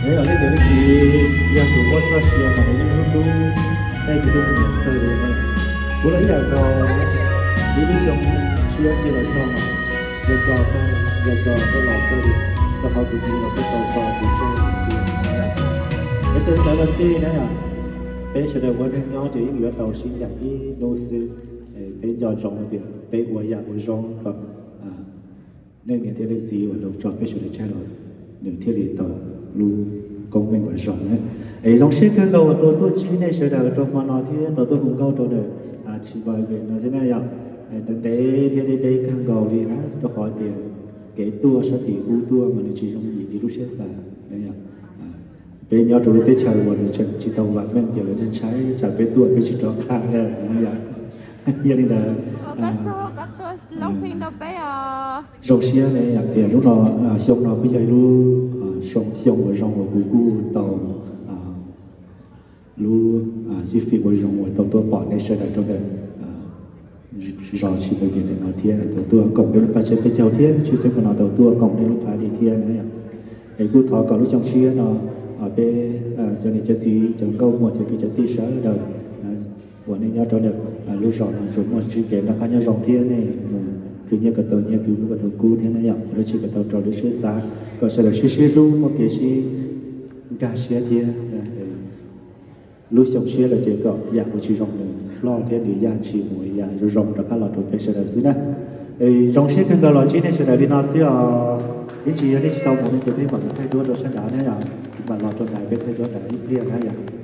Peb los leej niam leej txiv yog tus muaj txoj sia mas nws yeej hlub hlub nej tus tub me nyuam kawg li na. Kuv los ib yam nkaus, ib lub xyoo tshiab cia los txog mas yog nco kawg, yog nco kawg los kawg li, rau qhov kuv txiv los kuj tau tso kuv tseg lawm thiab. Es txawm li ntawd los xij na yom, peb sawv daws ua neej nyob ces yeej yuav tau sib ncaim ib hnub xwb. Peb nco ntsoov tias peb ua yam ua zoo kom leej niam thiab leej txiv uas tau tso peb sawv daws tseg los nws thiaj li tau lub koob meej uas zoo na. Es zoo siab kawg nkaus uas tau tuaj ntsib nej sawv daws rau hmo no thiab tau tuaj hu nkauj rau ntawm tsis npawg no thiab na yom. Ntev ntev thiab deb deb kawg nkaus li na, rau qhov tias kev tuaj sab tim ub tuaj mas nws tsis zoo yim li lub siab xav na yom. Peb nyob rau lub teb chaws uas nws tseem tsis tau vam meej ces lawv ntshai tsam peb tuaj peb tsis rov qab lawm na yom. Yog li ntawd, zoo siab ne yom tias lub no, xyoo no kuj yog ib lub xyoo uas zoo uas kuv kuj tau lub xib fim uas zoo uas tau tuaj pom nej sawv daws rau ntawm zos tsis npawg no thiab tau tuaj koom nej lub phab tsheb peb caug thiab tshwj xeeb hmo no tau tuaj koom nej lub phab li thiab na yom. Es kuj thov kom lub xyoo tshiab no peb cov niam cov txiv cov nkauj muam cov kwv cov tij sawv daws uas nej nyob rau ntawm lub zos no tsuas muaj ntsib kev noj qab nyob zoo thiab nej mus khwv nyiaj kom tau nyiaj khwv kub kom tau kub thiab na yom, ua dab tsi kom tau raws lub siab xav, kom sawv daws sib sib hlub muaj kev sib nkag siab thiab. Lub xyoo tshiab lawm ces kom yam uas tsis zoo nws ploj thiab nws yaj tsis mus yam zoo zoo rov qab los rau peb sawv daws xwb na. Zoo siab kawg nkaus los ntsib nej sawv daws li no xwb os. Ib ntsis yog nej tsis tau mus no ces peb mam li thaij duab rau sab nrad na yom, mam los rau nrad peb thaij duab nrad ib pliag na yom.